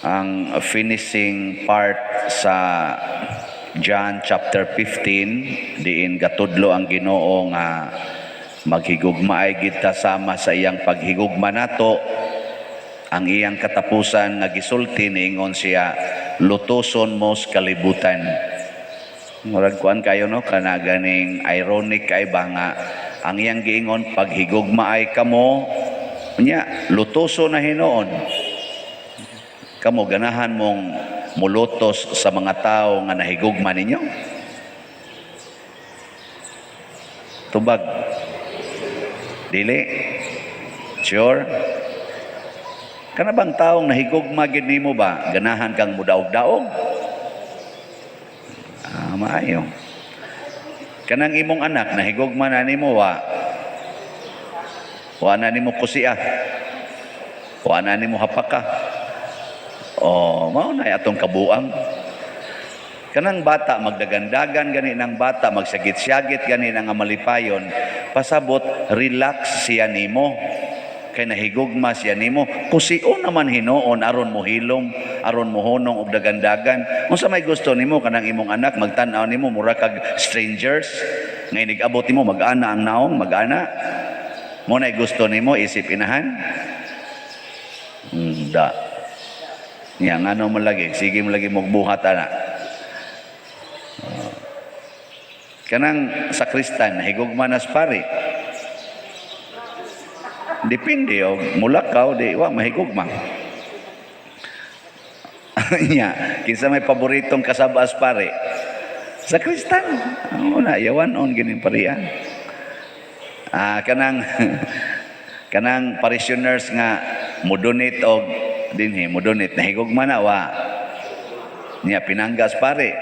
Ang finishing part sa John chapter 15, diin gatudlo ang Ginoo nga maghigugmaay gid ta sama sa iyang paghigugma nato. Ang iyang katapusan nga gisulti, niingon siya, "Lutoson mo sa kalibutan." Murag kuan kayo, no, kana ganing ironic kay ba nga ang iyang giingon, "Paghigugmaay kamo," nya lutoson na hinuon. Kamo, ganahan mong mulutos sa mga tao nga nahigugma ninyo? Tubag. Dili? Sure? Kana bang taong nahigugma gid nimo ba, ganahan kang mudaog-daog? Ah, maayo. Kanang imong anak, nahigugma na nimo, wa? Wa na nimo kusia. Wa na nimo hapaka. Oh, mao na atong kabuang. Kanang bata magdagandagan gani ng bata, magsagit-syagit gani nga malipayon, pasabot relax siya nimo kay nahigugma siya nimo. Kusion naman hinuon aron mo hilom, aron mo hunong og dagandagan. Unsa may gusto nimo, kanang imong anak magtan-aw nimo mura kag strangers nga inig-abot nimo mag-ana ang naong mag-ana mo na gusto nimo isip inahan? Da niya, ngano man lagi sige mo lagi mogbuhat ana. Kanang sakristan, nahigugma na sa pari? Depende og mulakaw, di wa mahigugma nya. Kinsa may paboritong kasabas pare? Sakristan. Oo na, yawan on gining parian. Ah, kanang kanang parishioners nga mo-donate og dinhi, mo-donate, nahigugma na, wa? Nya pinanggas pare?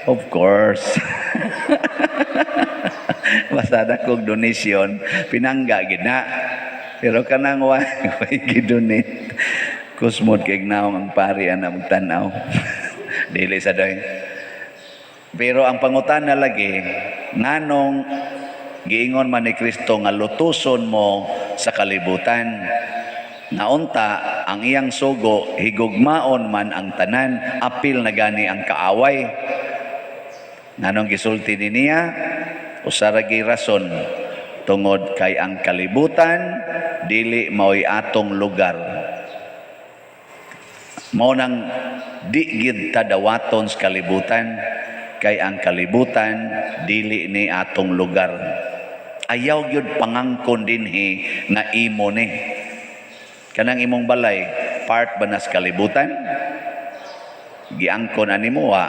Of course. Basta dakog donation, pinangga gid na. Pero kanang wa way gi-donate, kusmod kay naong ang pari ana magtan-aw. Dili sa doy. Pero ang pangutana lagi, nganong giingon man ni Kristo nga lutuson mo sa kalibutan? Naunta ang iyang sugo, higugmaon man ang tanan, apil na gani ang kaaway. Nganong gisulti ni niya? Usa ra gyud rason, tungod kay ang kalibutan dili mao'y atong lugar. Mao nang di gid ta dawaton sa kalibutan kay ang kalibutan dili ni atong lugar. Ayaw gyud pangangkon dinhi nga imo ni. Kanang imong balay, part ba nas kalibutan? Giangkon ani mo, wa?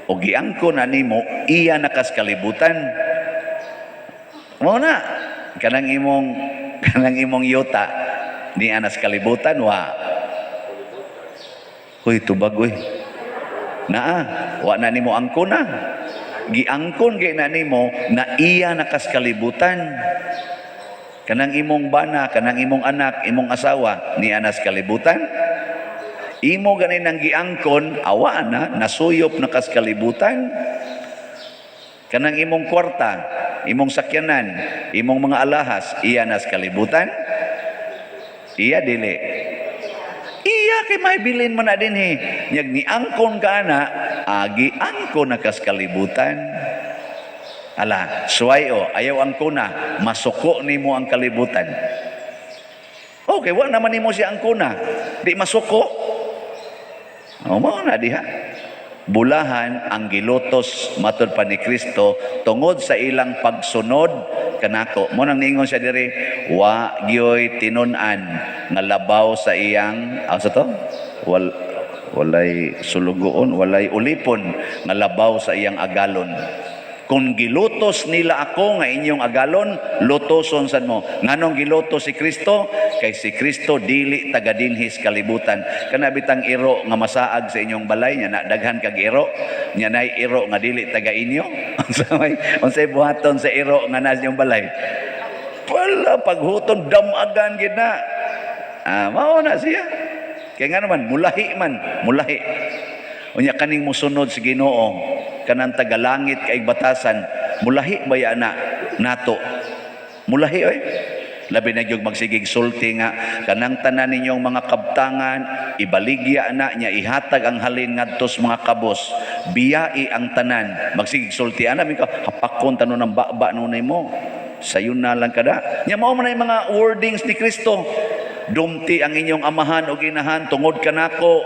O giangkon ani mo, iya na kas kalibutan. Mao na kanang imong yuta, ni anas kalibutan, wa? Hoy, tubag oy. Naa, wa na nimo angkon na. Giangkon gay na nimo na iya na kas kalibutan. Kanang imong bana, kanang imong anak, imong asawa, ni anas kalibutan? Imo gani nang giangkon, awa na, nasuyop na kas kalibutan. Kanang imong kwarta, imong sakyanan, imong mga alahas, iya nas kalibutan? Iya, dili? Iya kay may bilin mo na dinhi. Nyag niangkon ka na, agi angkon na kas kalibutan. Ala, suway o, ayaw angkon na, masuko nimo ang kalibutan. Okay, wa naman nimo siya angkona. Di masuko. O, mao na diha. Bulahan ang gilutos matud pa ni Kristo tungod sa ilang pagsunod kanako. Mo nang niingon siya diri, wa gyoy tinun-an nga labaw sa iyang sa to? Walay sulugoon, walay ulipon nga labaw sa iyang agalon. Kung gilutos nila ako nga inyong agalon, lutoson sad mo. Nganong gilutos si Kristo? Kay si Kristo dili taga dinhis kalibutan. Kana bitang iro nga masaag sa inyong balay nya na daghan kag iro, nya nay iro nga dili taga inyo. Unsay buhaton sa iro nga nasa inyong balay? Wala paghuton, damagan gid na. Ah, mao na siya. Kaya nga naman mulahi man, mulahi. Unya kaning musunod sa Ginoo, kanang tagalangit kay batasan, mulahi ba na nato? Mulahi oy. Labi na gyud magsigig sulti nga kanang tanan ninyong mga kabtangan ibaligya na nya, ihatag ang halin ngadto sa mga kabos, biyai ang tanan. Magsigig sulti ana mi ka hapakon tanon ng baba nunay mo, sayon na lang kada nya. Mao man ay mga wordings ni Kristo: "Dumti ang inyong amahan o ginahan tungod kanako,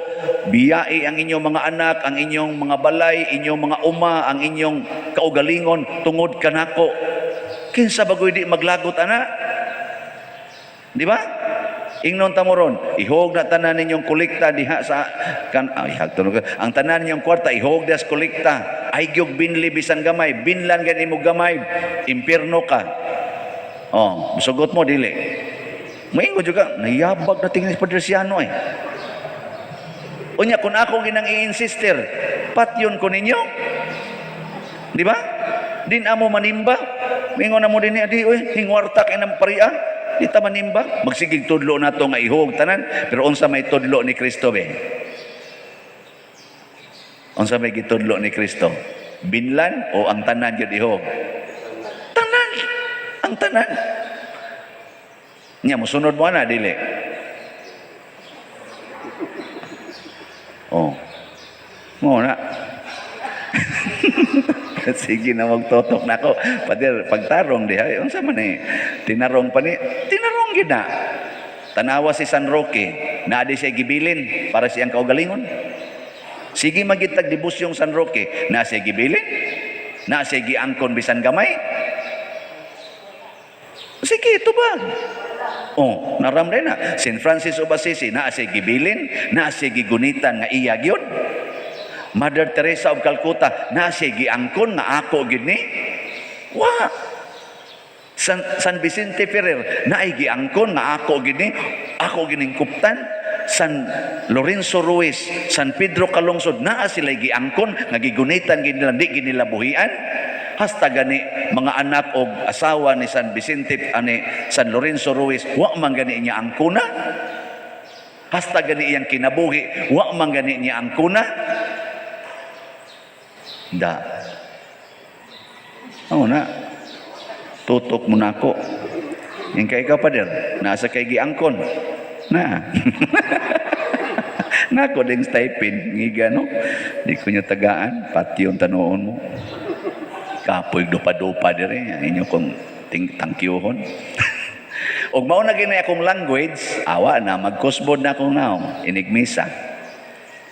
biyai ang inyong mga anak, ang inyong mga balay, inyong mga uma, ang inyong kaugalingon tungod kanako." Kinsa bagoy di maglagot ana? Di ba? Ingnon ta mo ron, ihog na tanan ninyong kolekta diha sa kan ay hagtunog ang tanan ninyong kwarta, ihog diha sa kolekta. Ay gyud binli bisan gamay, binlan gani mo gamay, impierno ka. Oh, sugot mo dili. Moingon jud ka, nayabag na tingin si Padre Siano eh. Unya kung ako ginang i-insister, patyon ko ninyo. Di ba? Din amo manimba. Mingon na mo din di oy, hingwarta kay ng paria. Di ta manimba. Magsigig tudlo nato nga ihog tanan, pero unsa may tudlo ni Kristo be? Unsa may gitudlo ni Kristo? Binlan o ang tanan gyud ihog? Tanan. Ang tanan. Nya mosunod mo na dili. Oh. Mo na. Sige na, magtotok na ako. Pader, pagtarong diha, unsa man eh. Tinarong pa ni, tinarong gid na. Tanawa si San Roque, naa di siya gibilin para siyang kaugalingon. Sige magitag debusyong San Roque, na siya gibilin, na siya giangkon bisan gamay. Sige, tubag. Oh, naramday na. Saint Francis of Assisi, naa siya gibilin, naa siya gigunitan nga iya gyud. Mother Teresa of Calcutta, naa siya giangkon nga ako gyud ni. Wa. San Vicente Ferrer, naay giangkon nga ako gyud ni, ako gining kuptan. San Lorenzo Ruiz, San Pedro Calungsod, naa sila giangkon nga gigunitan gid nila, di gid nila buhian. Hasta gani mga anak og asawa ni San Vicente ani San Lorenzo Ruiz, wa man gani niya angkona. Hasta gani iyang kinabuhi, wa man gani niya angkona. Da. Oo na. Tutok mo na ako. Yung kay ikaw, pader, nasa kay giangkon. Na. Nako ding stipend. Ngiga, no? Di ko niya tagaan. Pati yung tanoon mo. Kapoy dupa-dupa dire. Inyo kong ting tangkyuhon. Og mao na gini akong language, awa na, magkusbod na akong naong, inigmisa.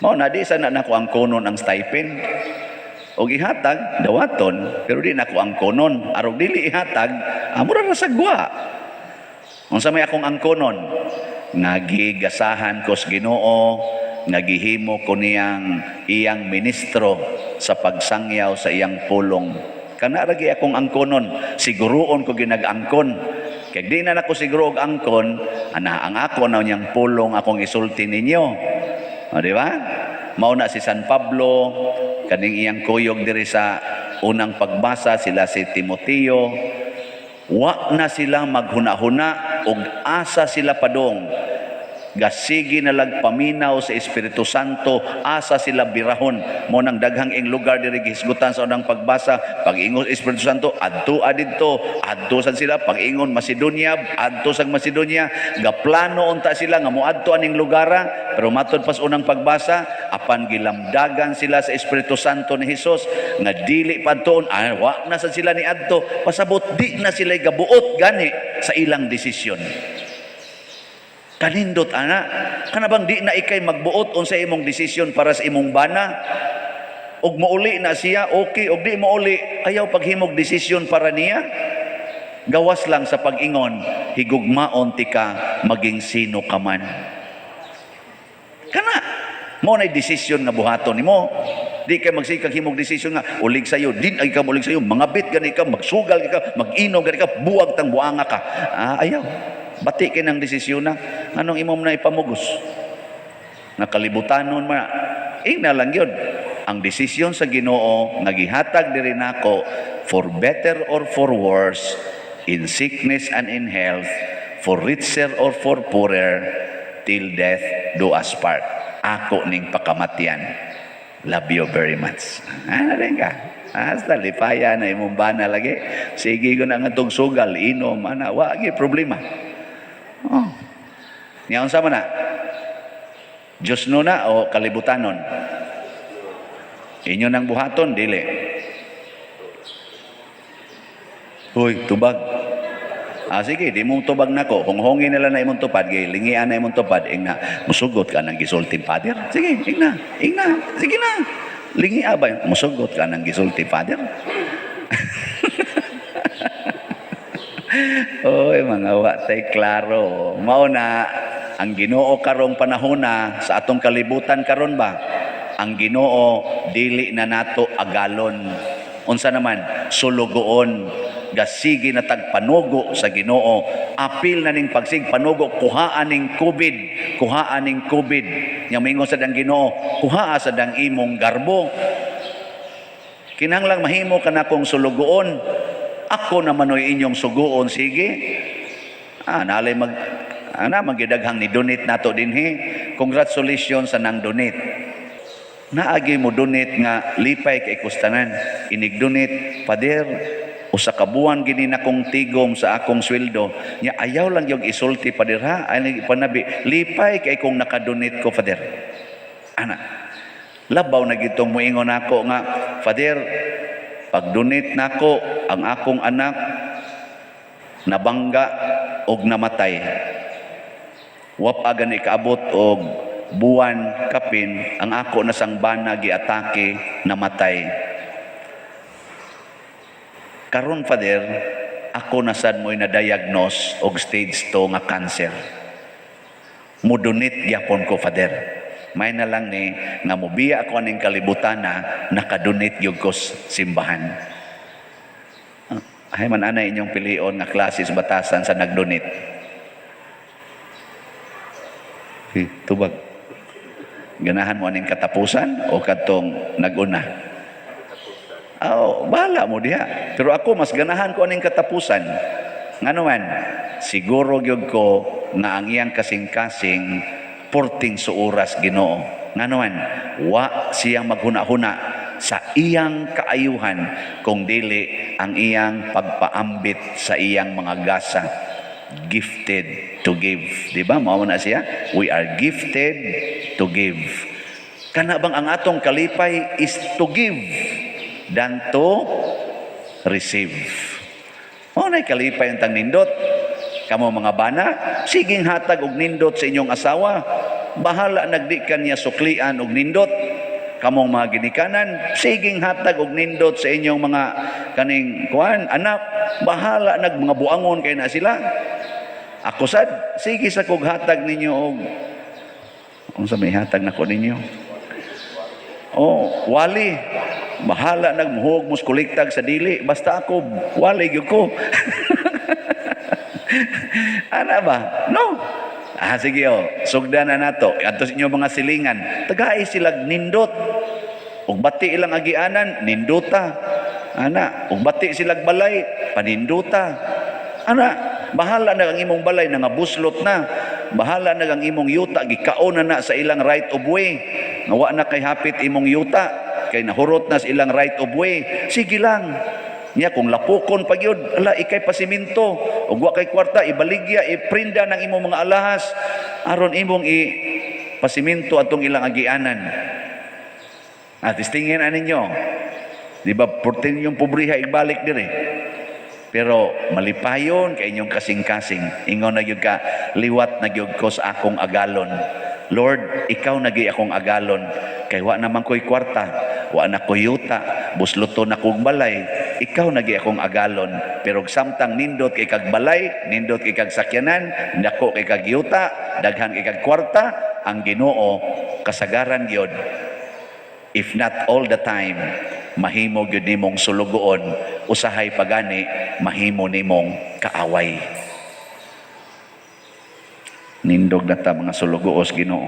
Mao na, di sa na nako ang konon ang stipend. Og ihatag, dawaton, pero di nako ang konon. Arog dili ihatag, amura ra sa gwa. Unsa may akong angkonon? Nga gigasahan ko sa Ginoo, nga gihimo ko niyang iyang ministro sa pagsangyaw sa iyang pulong. Kana ra gyud akong angkonon, siguruon ko ginag-angkon. Kay di na nako siguro og angkon, ana ang ako na niyang pulong akong isulti ninyo. O, di ba? Mao na si San Pablo, kaning iyang kuyog diri sa unang pagbasa, sila si Timoteo, wa na sila maghuna-huna og asa sila padong. Gasigi na paminaw sa Espiritu Santo, asa sila birahon. Mo nang daghang ing lugar diri gihisgutan sa unang pagbasa, pag ingon Espiritu Santo, adto adidto, adto sad sila. Pag ingon Macedonia, adto sa Macedonia. Gaplano unta sila nga moadto aning lugara, pero matod pas unang pagbasa, apan gilamdagan sila sa Espiritu Santo ni Hesus nga dili padtoon, ah, wa na sad sila ni adto. Pasabot di na sila gabuot gani sa ilang desisyon. Kanindot ana. Kana bang di na ikay magbuot unsa imong desisyon para sa imong bana? Og mouli na siya, okay. Og di mouli, ayaw paghimog desisyon para niya. Gawas lang sa pag-ingon, higugmaon tika maging sino ka man. Kana, mo na desisyon nga buhaton nimo. Di kay magsikag himog desisyon nga ulig sayo, din ay ka mulig sayo, mangabit gani ka, magsugal ka, mag-inom gani ka, buwag tang buanga ka. Ah, ayaw. Bati kay ng desisyon na anong imong na ipamugos. Nakalibutanon man. Ingna lang yun. Ang desisyon sa Ginoo nga gihatag diri nako, for better or for worse, in sickness and in health, for richer or for poorer, till death do us part. Ako ning pakamatyan. Love you very much. Ah, rin ka. Hasta lipaya na imong bana lagi. Sige ko na nga tong sugal, inom, ana, wa gi problema. Nya unsa man na? Diyos no na o kalibutanon? Inyo nang buhaton, dili. Hoy, tubag. Ah, sige, di mong tubag nako. Honghongin nila na imong tupad, gay lingian na imong tupad, ingna, musugot ka ng gisulti, Father. Sige, ingna, ingna, sige na. Lingia ba? Musugot ka ng gisulti, Father. Oy, mga wa tay klaro. Mao na ang Ginoo karong panahona sa atong kalibutan karon ba? Ang Ginoo dili na nato agalon. Unsa naman? Sulugoon. Gasigi na tagpanugo sa Ginoo. Apil na ning pagsig panugo, kuhaan ning COVID, kuhaan ning COVID. Nya moingon sad ang Ginoo, kuhaa sad ang imong garbo. Kinahanglang mahimo ka na kong sulugoon. Ako naman oy inyong suguon, sige. Ah, nalay mag ana magidaghang ni donate nato dinhi. Congratulations sa nang donate. Naagi mo donate nga lipay kay kustanan. Inig donate, Father, usa ka buwan gini na kong tigom sa akong sweldo. Nya ayaw lang yung isulti, Father, ha. Ay panabi, lipay kay kung nakadonate ko, Father. Ana. Labaw na gitong moingon ako nga, Father, pag-donate nako ang akong anak nabangga og namatay. Wa pa gani kaabot og buwan kapin ang ako na sang bana giatake, namatay. Karon, Father, ako na sad mo'y na-diagnose og stage 2 nga cancer. Mudonate gyapon ko, Father. May na lang ni nga mobiya ako aning kalibutan na nakadonate gyud ko simbahan. Ay man ana inyong pilion nga klase sa batasan sa nagdonate. Hey, tubag. Ganahan mo aning katapusan o katong naguna? Oh, bahala mo diha. Pero ako mas ganahan ko aning katapusan. Ngano man, siguro gyud ko nga ang iyang kasing-kasing porting suoras Ginoo. Ngano man, wa siyang maghuna-huna sa iyang kaayuhan kung dili ang iyang pagpaambit sa iyang mga gasa. Gifted to give. Di ba? Mao na siya. We are gifted to give. Kana bang ang atong kalipay is to give than to receive. Mao na kalipay ang tang nindot. Kamo mga bana, siging hatag og nindot sa inyong asawa. Bahala nagdi kaniya suklian og nindot. Kamong mga ginikanan, siging hatag og nindot sa inyong mga kaning kuan anak. Bahala nag mga buangon kay na sila. Ako sad, sige sa kog hatag ninyo og unsa may hatag nako ninyo? Oh, wali. Bahala nagmuhog mus kolektag sa dili, basta ako wali gyud ko. Ana ba? No. Ah, sige oh, sugdan na nato. Adto sa inyo mga silingan, tagai sila nindot. Ug bati ilang agianan, nindota. Ana, ug bati silag balay, paninduta. Ana, bahala na ang imong balay nga buslot na. Bahala na ang imong yuta gikaon na na sa ilang right of way. Nga wa na kay hapit imong yuta kay nahurot na sa ilang right of way. Sige lang. Niya kung lapukon pa gyud, ala ikay pasiminto ug wa kay kwarta ibaligya, iprinda ng imong mga alahas aron imong i pasiminto atong ilang agianan. At tistingin ninyo. Di ba, portin yung pobriha ibalik dire. Pero malipayon kay inyong kasing-kasing. Ingon na gyud ka, liwat na gyud ko sa akong agalon. Lord, ikaw na gyud akong agalon. Kay wa naman ko'y kwarta, wa na ko'y yuta, busloto na kog balay. Ikaw na gyud akong agalon. Pero samtang nindot kay kag balay, nindot kay kag sakyanan, dako kay kag yuta, daghan kay kag kwarta, ang Ginoo kasagaran gyud, if not all the time, mahimo gyud nimong sulugoon, usahay pagani mahimo nimong kaaway. Nindog na ta mga sulugoos Ginoo.